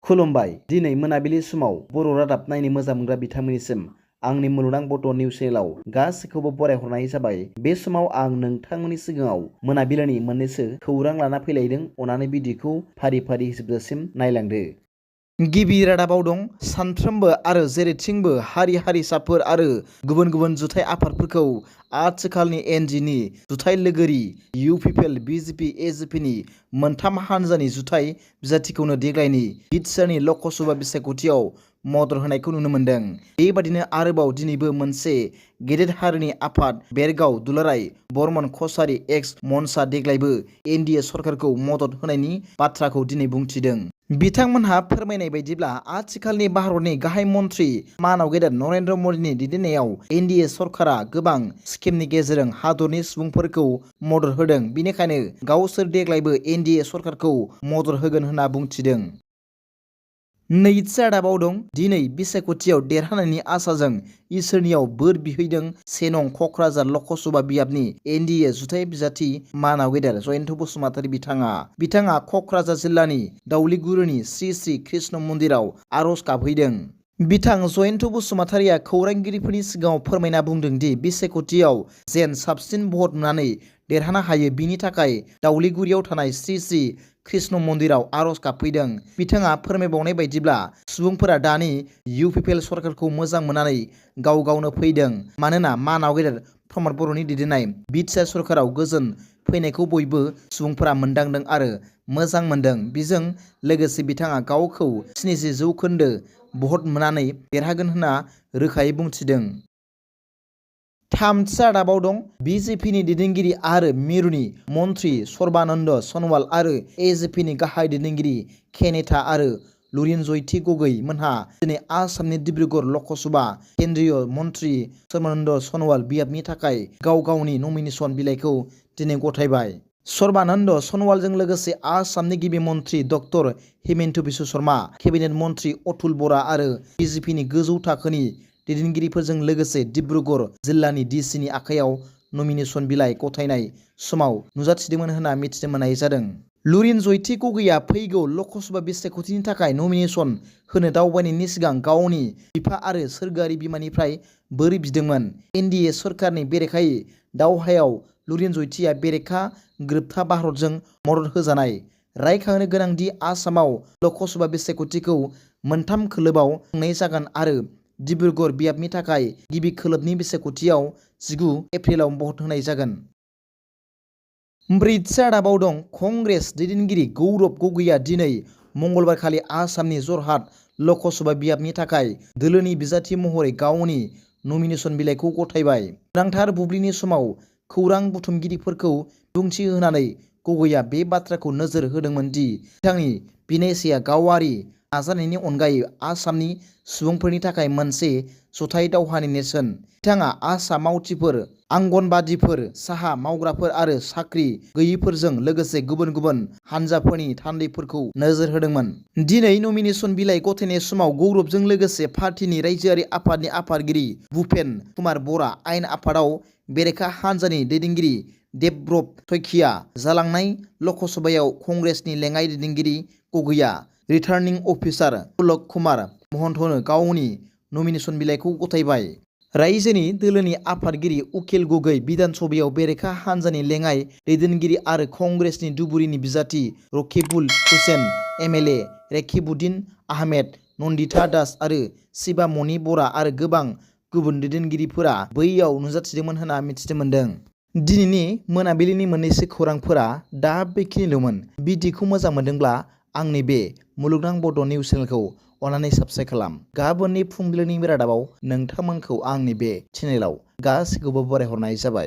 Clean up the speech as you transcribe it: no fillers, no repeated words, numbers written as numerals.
खुलुमबाय दिनै मोनाबिलि समाव बर' रादाब नायनो मोजां मोनग्रा बिथांमोननिसिम आंनि मुलुगनां बड' निउस चेनेलाव गासैखौबो बरायहरनाय जाबाय। बे समाव आं नोंथांमोननि सिगाङाव मोनाबिलिनि मोननैसो खौरां लाना फैलायदों। अनानै भिडिअखौ फारि फारि जोबजासिम नायलांदो। गिबि रादाबाव दं सानफ्रोमबो आरो जेरैथिंबो हारि हारिसाफोर आरो गुबुन गुबुन जुथाइ आफादफोरखौ आथिखालनि एनजिनि जुथाइ लोगोरि UPPL BJP AJP नि मोनथाम हानजानि जुथाइ बिजाथिखौनो देग्लायनि बिटिआरनि ल'कसभा बिसायख'थियाव मदद होनायखौ नुनो मोन्दों। बेबादिनो आरोबाव दिनैबो मोनसे गेदेर हारिनि आफाद बेरगाव दुलाराय बर्मन कसारी एक्स मनसा देग्लायबो NDA सरकारखौ मदद होनायनि बाथ्राखौ दिनै बुंथिदों। बिथांमोनहा फोरमायनाय बायदिब्ला आथिखालनि भारतनि गाहाय मन्त्रि मानाव गेदेर नरेन्द्र मदिनि दैदेननायाव NDA सरकारा गोबां स्किमनि गेजेरजों हादरनि सुबुंफोरखौ मदद होदों। बेनिखायनो गावसोर देग्लायबो NDA सरकारखौ मदद होगोन होनना बुंथिदों। नैथि रादाबाव दं दिनै बिसायख'थियाव देरहानायनि आसाजों इसोरनियाव बोर बिहैदों 1 नं क'क्राझार ल'कसभा बियाबनि NDA जुथाइ बिजाथि मानाव गेदेर जयन्त बसुमतारी बिथाङा क'क्राझार जिल्लानि दाउलिगुरिनि श्री श्री कृष्ण मन्दिराव आर'ज गाबहैदों। बिथां जयन्त बसुमतारीया खौरांगिरिफोरनि सिगाङाव फोरमायना बुंदों दि बिसायख'थियाव जेन साबसिन भट मोननानै देरहानो हायो बिनि थाखाय दाउलिगुरियाव थानाय श्री श्री कृष्ण मन्दिराव आर'ज गाबफैदों। बिथाङा फोरमायबावनाय बायदिब्ला सुबुंफोरा दानि UPPL सरकारखौ मोजां मोननानै गाव गावनो फैदों। मानोना मानाव गेदेर प्रमद बर'नि दैदेननाय बिटिआर सरकाराव गोजोन फैनायखौ बयबो सुबुंफोरा मोनदांदों आरो मोजां मोनदों। बेजों लोगोसे बिथाङा गावखौ 70% भट मोननानै देरहागोन होनना रोखायै बुंथिदों। थामथि रादाबाव दं BJPनि दैदेनगिरि आरो मिरुनि मन्त्रि सर्बानन्द सन'वाल आरो AJPनि गाहाय दैदेनगिरि केनेथा आरो लुरिनजयन्ती गगৈ मोनहा दिनै आसामनि डिब्रुगड़ ल'कसभा केन्द्रीय मन्त्रि सर्बानन्द सन'वाल बियाबनि थाखाय गाव गावनि नमिनेसन बिलाइखौ दिनै गथायबाय। सर्बानन्द सन'वालजों लोगोसे आसामनि गिबि मन्त्रि डक्टर हिमन्त बिश्व शर्मा, केबिनेट मन्त्रि अतुल बरा आरो BJPनि गोजौ थाखोनि दैदेनगिरिफोरजों लोगोसे डिब्रुगड़ जिल्लानि DCनि आखायाव नमिनेसन बिलाइ गथायनाय समाव नुजाथिदोंमोन होनना मिथिनो मोननाय जादों। लुरिनजयन्ती गगैआ फैगौ ल'कसभा बिसायख'थिनि थाखाय नमिनेसन होनो दावबायनायनि सिगां गावनि बिफा आरो सोरगोआरि बिमानिफ्राय बोर बिदोंमोन। NDA सरकारनि बेरेखायै दावहायाव लुरिनजयन्तीया बेरेखा गोरोबथा भारतजों मदद होजानाय। रायखांनो गोनांदि आसामाव ल'कसभा बिसायख'थिखौ मोनथाम खोलोबाव खुंनाय जागोन आरो डिब्रुगड़ बियाबनि थाखाय गिबि खोलोबनि बिसायख'थियाव 19 एप्रिलाव भट होनाय जागोन। ब्रैथि रादाबाव दं कंग्रेस दैदेनगिरि गौरब गगैआ दिनै मंगलबारखालि आसामनि जरहाट ल'कसभा बियाबनि थाखाय दोलोनि बिजाथि महरै गावनि नमिनेसन बिलाइखौ गथायबाय। गोनांथार बुब्लिनि समाव खौरां बुथुमगिरिफोरखौ बिबुंथि होनानै गगैआ बे बाथ्राखौ नोजोर होदोंमोन दि बिथांनि बिनायसाया गावारि नाजानायनि अनगायै आसामनि सुबुंफोरनि थाखाय मोनसे जथाय दावहानि नेरसोन। बिथाङा आसा मावथिफोर, आंगनबादिफोर, साहा मावग्राफोर आरो साख्रि गैयैफोरजों लोगोसे गुबुन गुबुन हानजाफोरनि थान्दैफोरखौ नोजोर होदोंमोन। दिनै नमिनेसन बिलाइ गथायनाय समाव गौरबजों लोगोसे पार्टीनि रायजोआरि आफादनि आफादगिरि भुपेन कुमार बरा, आयेन आफादाव बेरेखा हानजानि दैदेनगिरि देबब्रत शइकिया, जालांनाय ल'कसभायाव कंग्रेसनि लेङाइ दैदेनगिरि गगैआ रिटार्निं अफिसार पुलक कुमार महन्तनो गावनि नमिनेसन बिलाइखौ गथायबाय। रायजोनि दोलोनि आफादगिरि उकिल गगै, बिधान सभायाव बेरेखा हानजानि लेङाइ दैदेनगिरि आरो कंग्रेसनि धुबुरीनि बिजाथि रकिबुल हुसेन, MLA रेकिबुद्दिन आहमेद, नन्दिता दास आरो शिबा मणि बरा आरो गोबां गुबुन दैदेनगिरिफोरा बैयाव नुजाथिदोंमोन होनना मिथिनो मोन्दों। दिनैनि मोनाबिलिनि मोननैसो खौरांफोरा दा बेखिनिल'मोन। भिडिअखौ मोजां मोनदोंब्ला आंनि बे मुलुगनां बड' निउस चेनेलखौ अननानै साबस्क्राइब खालाम। गाबोननि फुंबिलिनि रादाबाव नोंथांमोनखौ आंनि बे चेनेलाव गासैखौबो बरायहरनाय जाबाय।